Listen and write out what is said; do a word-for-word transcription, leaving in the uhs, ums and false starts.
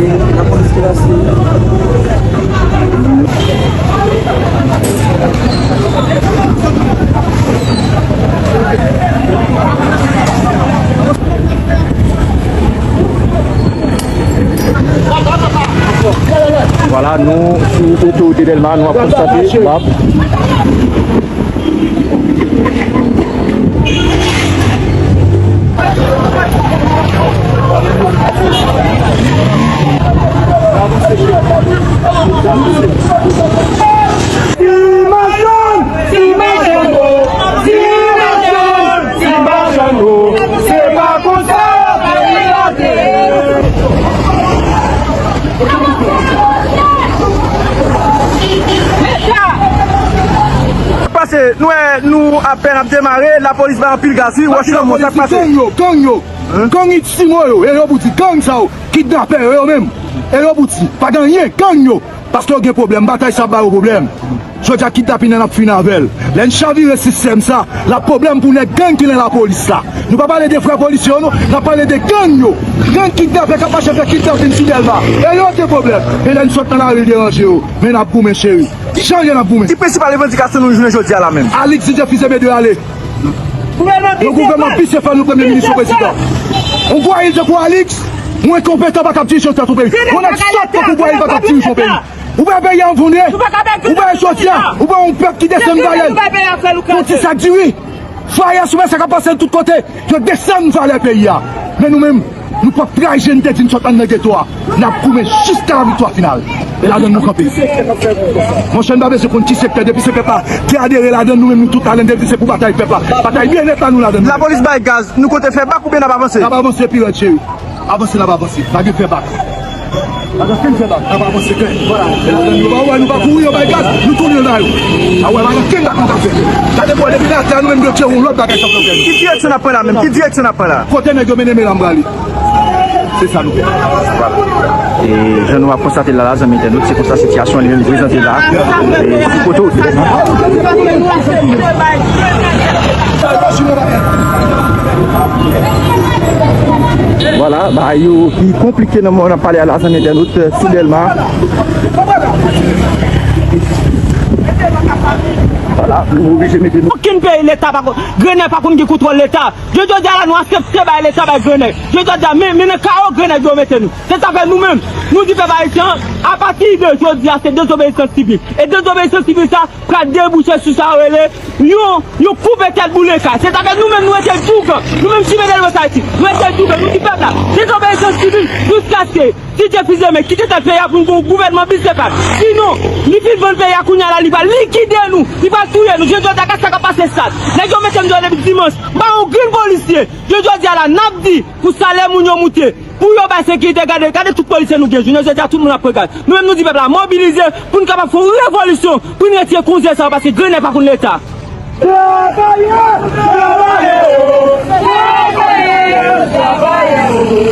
Lapolis ki pase. Vwala, nou sou otorite Dèlma, nou ap konstate, w ap Pase, nou wè, nou apèn ap demare, lapolis bay anpil gaz, wi, wòch lanmò, sa k pase? Gang yo, gang yo. Gang Itimo yo, e yo pou di, gang sa yo, kidnapè yo, yo menm. E yo pou di, pa gen anyen, gang yo. Paske yo gen pwoblèm, batay sa ap ba yo pwoblèm. Jodi a kidnapin nan n ap fini avè l. Lè n chavire sistèm sa, l ap pwoblèm pou nèg gang ki nan lapolis la. Nou pa pale de frè polisye yo non, n ap pale de gang yo. Gang kidnapè k ap mache fè kidnapin sou Dèlma. E yo gen pwoblèm. E lè n sot nan lari l deranje yo. Men n ap goumen cheri. Jan yo n ap goumen. Ki prensipal revandikasyon nou jounen jodi a la menm? Alix Didier Fils-Aimé dwe ale. Yon gouvènman visye fè nou premye minis, yon prezidan. Yon gwayil tankou Alix, yon enkonpetan pa kab dirije yon peyi. Yon nèg sòt tankou gwayil pa kab dirije yon peyi. Ou pa peyi a anvonde. Ou pa jodi a. Ou pa yon pèp ki desann valè l. Yon ti sak diri. Faya sou mè sa k ap pase tout kote. Yo desann valè peyi a. Men nou menm, nou p ap trayi je n te di n sot anndan geto a. N ap goumen jiska laviktwa final. E ladann nou kanpe. Monchè, n pa bezwen konn ki sektè. Depi se pèp la te adere ladann, nou menm nou tout ladann. Depi se pou batay pèp la. Batay byennèt la, nou ladann. Lapolis bay gaz, nou konte fè bak oubyen n ap avanse? N ap avanse pi rèd, cheri. Avanse, n ap avanse. Pa gen fè bak. Pa gen fè bak. N ap avanse klè. Vwala. E ladann nou pa wè, nou pa kouri, yo bay gaz. Nou tounen nan yo. A wè, pa gen fè bak, nou ka fè. Gade bò, depi n atè a, nou menm nou tire yon lòt bagay sa fè. Ki direksyon n ap pran la menm? Ki direksyon n ap pran la? Kote nèg yo mennen men la, m prale. Se sa nou fè. E jan nou ap konstate l la, la, zanmi entènot, se konsa sitiyasyon an li menm prezante la. E kote w. Vwala, bagay yo pi konplike nan moman n ap pale a la, zanmi entènot, sou Dèlma. Vwala, nou oblije mete nou. Okenn peyi Leta pa konn, Grenèl pa konn gen kontwòl Leta. Jodi a la, nou aksepte bay Leta bay Grenèl. Jodi a, men, men nan kawo Grenèl yo mete nou. Se sa fè nou menm, nou di pèp ayisyen an, apati de jodi a, se dezobeyisans sivil. E dezobeyisans sivil sa pral debouche sou sa yo rele yon, yon koupe tèt boule kay. Se sa fè nou menm, nou rete dougan. Nou menm, Chimè Dèlwès Ayiti, nou rete dougan. Nou di pèp la, dezobeyisans sivil, jiskaske Didier Fils-Aimé kite tèt peyi a pou n gen yon gouvènman biseksiyèl. Sinon, li fin vann peyi a kounye a la, li pral likide nou, li pral touye nou. Jodi a, gad sa k ap pase Stad. Nèg yo mete m deyò depi dimanch, m pa yon grenn polisye. Jodi a la, n ap di pou salè moun yo moute, pou yo bay sekirite, gade, gade tout polisye nou gen. Jounen jodi a, tout moun ap pran gaz. Nou menm, nou di pèp la mobilize pou n kapab fè yon revolisyon, pou n retire konze sa yo, paske Grenèl pa konn Leta. Travayè! Travayè! Travayè!